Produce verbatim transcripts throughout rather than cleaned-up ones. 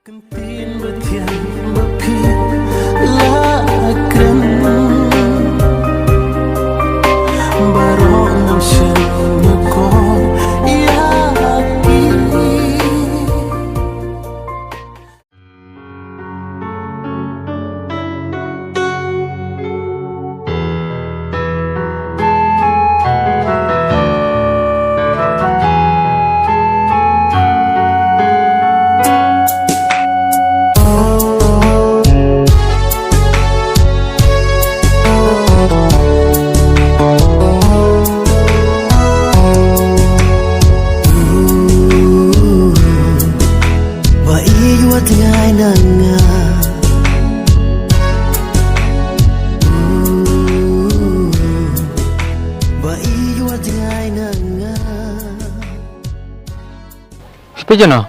Ktien ba thiang ba phi la kren, baroh ngam shym nyngkong ïa ki. Ba ïeit wat ngai na nga. Ba ïeit wat ngai na nga. Phi peit ïa no?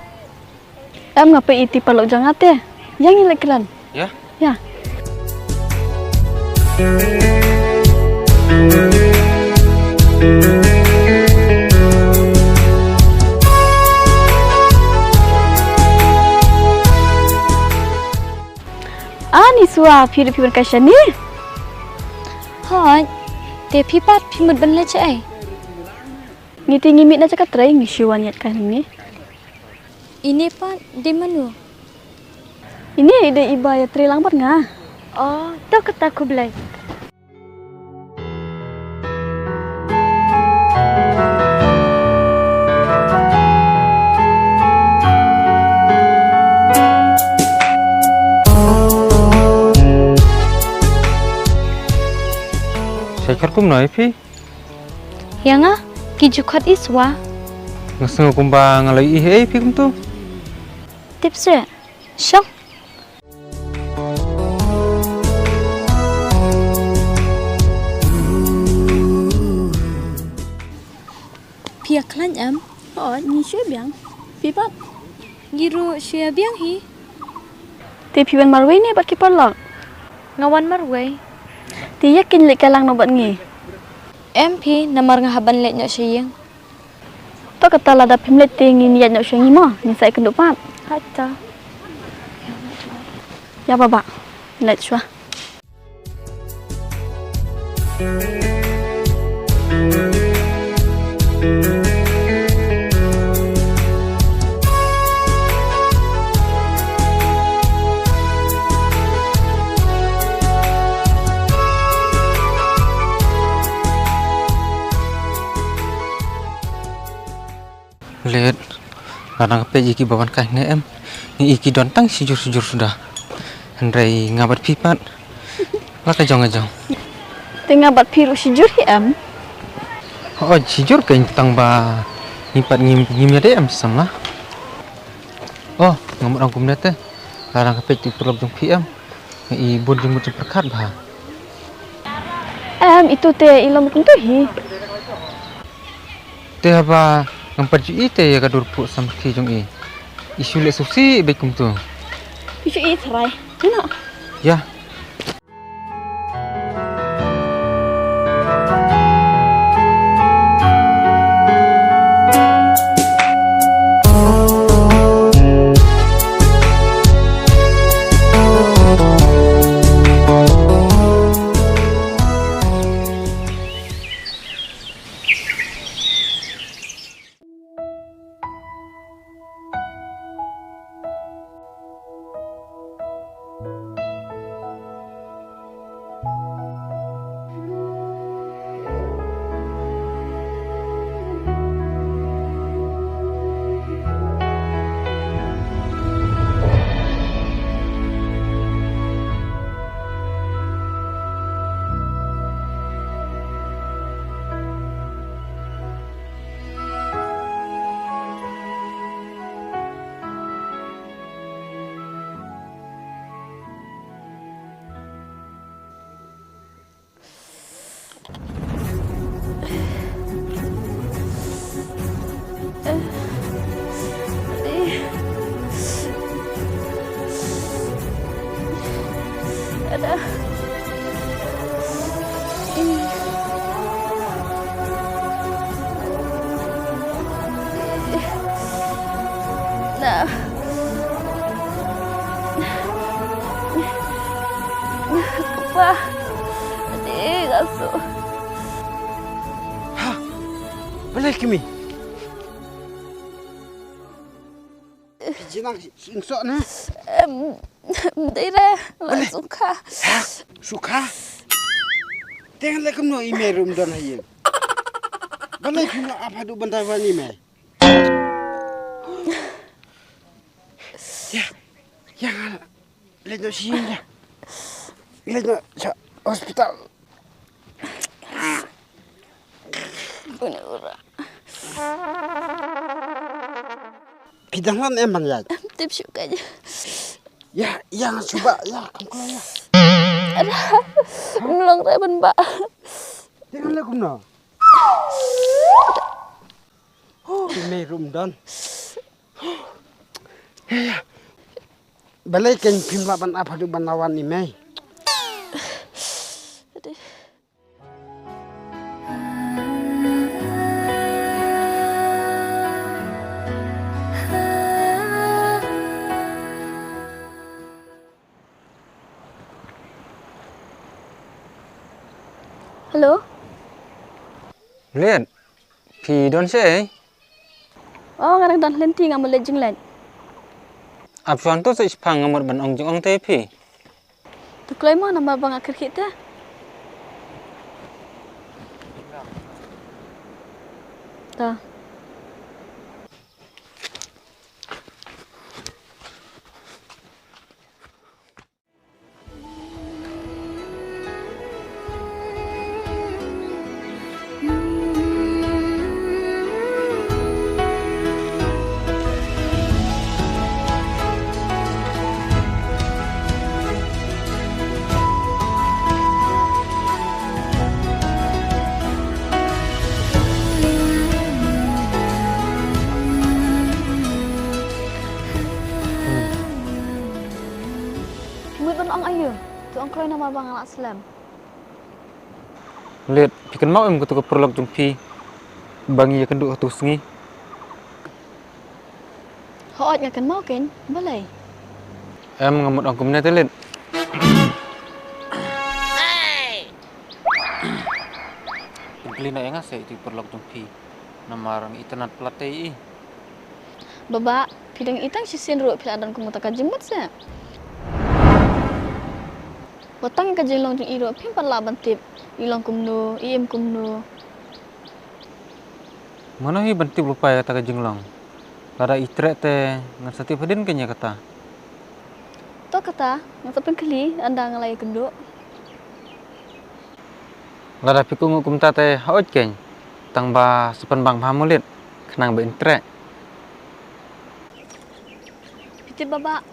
Em, nga peit ïa i paralok jong nga te. Ïa ngi leit kren. Ïa? Ïa. Ani Swa, phi ruh phi wan kai shane? Hooid, te phi pat phi mut ban leit shaei? Ngi te ngi mih na jaka trei, ngi shu wan ïaid kai hangne. Ine pat dei mano? Ine i dei iba ïatrei lang bad nga. Oh, to kata khublei. Sa ïakynduh kumno ïa phi? Ïa nga, ki ju khot i Swa. Nga sngew kumba nga la ïohi ïa phi kumto. Tip seh. Shong. Phi ïakhlaiñ em? Hooid, ngi shu ïa biang. Phi pat? Ngi ruh shu ïa biang hi. Te phi wan marwei ne bad ki paralok? Nga wan marwei. Te ïa kin leit kai lang noh bad ngi. Em phi, namar nga hap ban leit noh sha ïing. To kata lada phim leit te ngin ïaid noh sha ngi mo, ngin sa ïakynduh pat. Hato. Ïa baba. Leit shuwa. Leit, nga dang peit ïa kiba wan kai ne em. Ngi ïohi ki don tang shijur shijur suda. Hynrei nga bad phi pat la ka jong ka jong. Te nga bad phi ruh shijur hi em. Hooid, shijur kein tang ba ngi pat ngim ngim ïadei em samla. Oh, nga mut ong kumne te. Nga dang peit ïa u paralok jong phi em. Ngi bun jingmut jingpyrkhat bha. Em, itu te i long kumtu hi. Te haba ngam pat ju ïohi te ïa ka dur phuh samrkhie jong i. I shu leh sngewsih beit kumtu. I shu ïohi tharai. Ïa. Wah, ade gasu. Ha, balei kmie? Ki jinang sing sok ne? Em, dei re, la sukha. Ha, sukha? Teng le kumno i mei rum don ha ïing. Balei kumno apa du ban da wan i mei? Ya, ya, leit noh sha ïing, ya. Leit noh sha hospital. Phi dang lam em ban ïaid? Em tip shuh ka. Ya, ya, shu ba, ya, kam kla ya. Ara, mlong re ban ba. Dang le kumno? Oh, i mei rum don. Ya, ya. Balei kein phim lah ban ap haduh ban wan i mei. Hello. Leit. Phi don shaei? Oh, nga dang don lynti, nga mut leit jingleit. Ap shuwa to sa shipang, nga mut ban ong jingong te phi. To kloi mo, namar ba nga kyrkieh te. To. Phi mut ban ong aïu? To ong kloi namar ba nga la slem. Leit, phi kynmaw em katu ka paralok jong phi ba ngi ïakynduh hatu sngi? Hooid nga kynmaw kein, balei? Em, nga mut ong kumne te Leit. Pynkylli noh ïa nga seh itu i paralok jong phi. Namar nga itynnad palat te ïa i. Baba, phi dang i tang shisien ruh phi la don kum kata ka jingmut seh. Wat tang ïa ka jinglong jong i ruh phim pat lah ban tip i long kumno, i im kumno. Mano hi ban tip lypa ïa kata ka jinglong? Lada i treh te ngan sa tip hadien kein ïa kata. To kata, ngan sa pynkylli ynda nga la ïakynduh. Lada phi kohnguh kumta te hooid kein, tang ba sa pynbang bha mo Leit, khnang ba in treh. Phi tip Baba,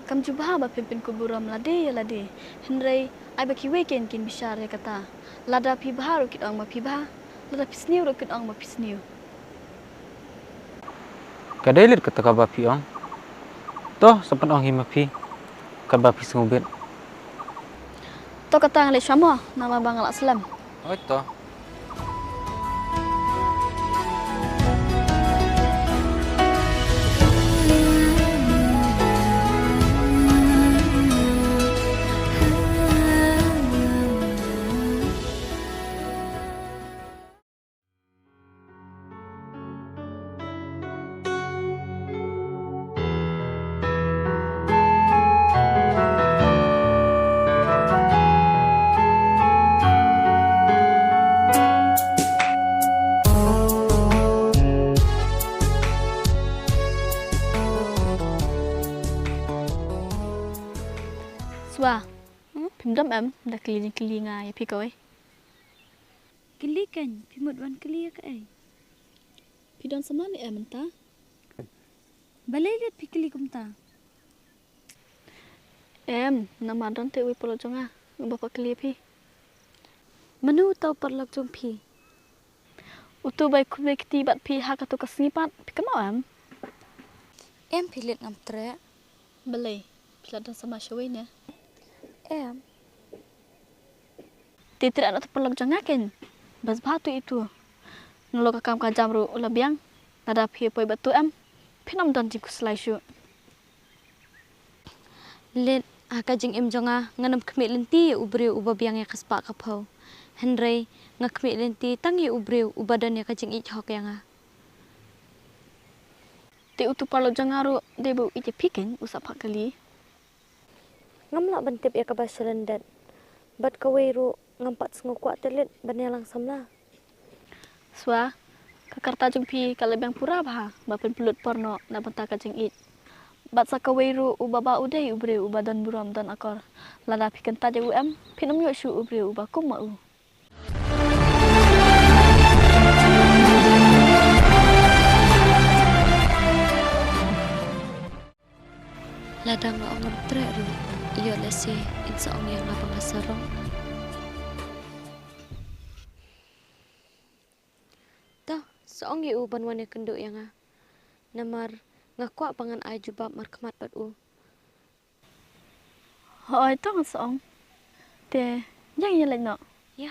kam ju bha ba phin pynkup burom lade ïa lade. Hynrei ai ba kiwei kein kin bishar ïa kata. Lada phi bha ruh kin ong ba phi bha, lada phi sniew ruh kin ong ba phi sniew. Ka dei Leit kata kaba phi ong. To, sa pynong hi ma phi katba phi sngewbit. To kata nga leit shuwa mo, namar ba nga la slem. Hooid to. Swa, hmm? Phim dom em, da kylli jingkylli nga ïa phi kawei. Kylli kein, phi mut wan kylli ïa kaei? Phi don samla ne em mynta? Balei Leit phi kylli kumta? Em, namar don te uwei u paralok jong nga, uba kwah kylli ïa phi. Mano uta u paralok jong phi? Utu uba ïakynduh kti bad phi ha katu ka sngi pat, phi kynmaw em? Em phi Leit ngam treh. Balei, phi la don samla shawei ne? Em. Te treh noh uta u paralok jong nga kein. Bas bha tu itu. Nalor ka kam ka jam ruh u la biang. Lada phi poi bad tu em, phin ym don jingkhuslai shuh. Leit, Ha ka jingim jong nga, ngan ym khmih lynti ïa u briew uba biang ïa ka spah ka phew. Hynrei nga khmih lynti tang ïa u briew uba don ïa ka jingïeit hok ïa nga. Te utu paralok jong nga ruh dei ba u ïeit ïa phi keiñ, u sah phah kali. Ngam lah ban tip ïa kaba shalyndet. Bad kawei ruh ngam pat sngew kwah te leit ban ïalang samla. Shuwa, ka karta jong phi ka la biang pura bha ba pynpynlut por noh na bynta ka jingïeit. Bad sa kawei ruh, u baba u dei u briew uba don burom don akor. Lada phi kyntait ïa u em, phin ym ïoh shuh u briew uba kum ma u. Lada nga ong ngam treh ruh, ïoh lehse in sa ong ïa nga ba nga sarong. To, sa ong ïa u ban wan ïakynduh ïa nga. Namar nga kwah ba ngan ai jubab markhmat bad u. Hooid, to ngan sa ong. Te, ïa ngi leit noh. Ïa.